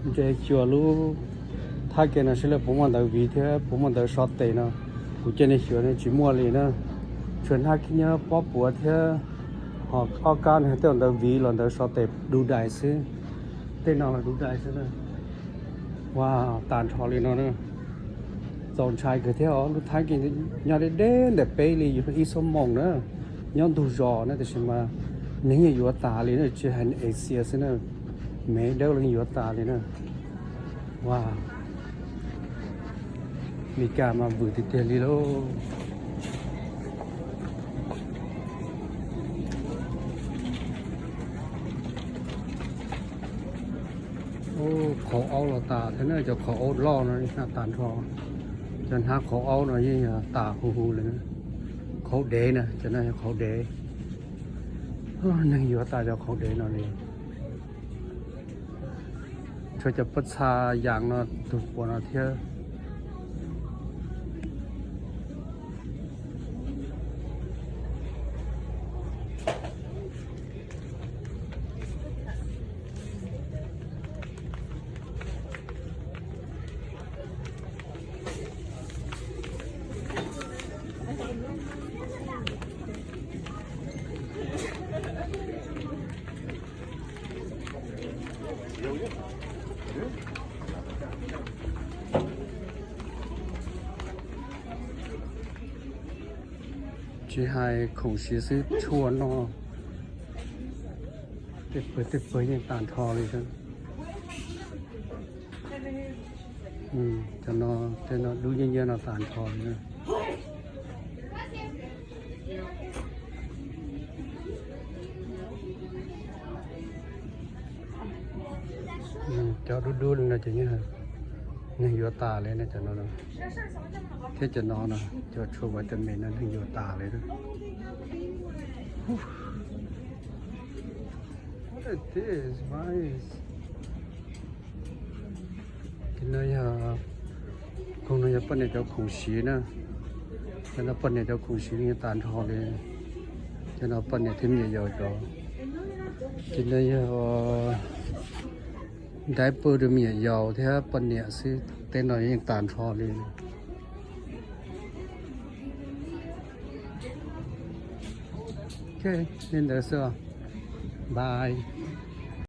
Ntshe xyuas lub thaj ke no seb lawv puas muaj ntawv viv thiab puas muaj ntawv so tes no. Kuv cia nej xyuas ne tsis muaj li na. Tshuav hnab khib nyiab pob puav thiab ho ob kab no tej ntawv viv los ntawv so tes du dais xwb. Tej no los du dais xwb na. Ua tas nrho li no na. Txaus ntshai kawg thiab os, lub thaj ke nyob deb deb ntawm peb li yus ib xuab moos na. Nyob ntug zos na tiam sis mas neeg yeej yuav tas li na, tsis hais Asia xwb na, Mev dawb los yeej yuav tas li na. Ua, Meskas mas vwm tiag tiag li lauj. Qhov aub los tas thiab na, cov qhov aub loj no tas nrho. Cov hnab qhov aub no yeej yog tas hu hu li. Qhov dev na, cov no yog qhov dev. Neeg yuav tas cov qhov dev no li. Tshuav cov pob txha yas no tug puas no thiab. Tsis hais khoom siv xwb, tshuaj no, tej pawg tej pawg yeej tas nrho li. Cov no, tej no dub nyiab nyiab no tas nrho li. Cov dub dub li no ces neeg yuav tas li no, cov no. Thiab cov no no, cov tshuaj vitamin no neeg yuav tas li. Cov no yog, koog no yog poj niam cov khoom siv na. Cov no poj niam cov khoom siv yeej tas nrho li. Cov no poj niam thiab me nyuam yaus cov. Cov no yog diaper rau me nyuam yaus thiab poj niam xwb, tej no yeej tas nrho li. Ok, li ntawd xwb. Bye.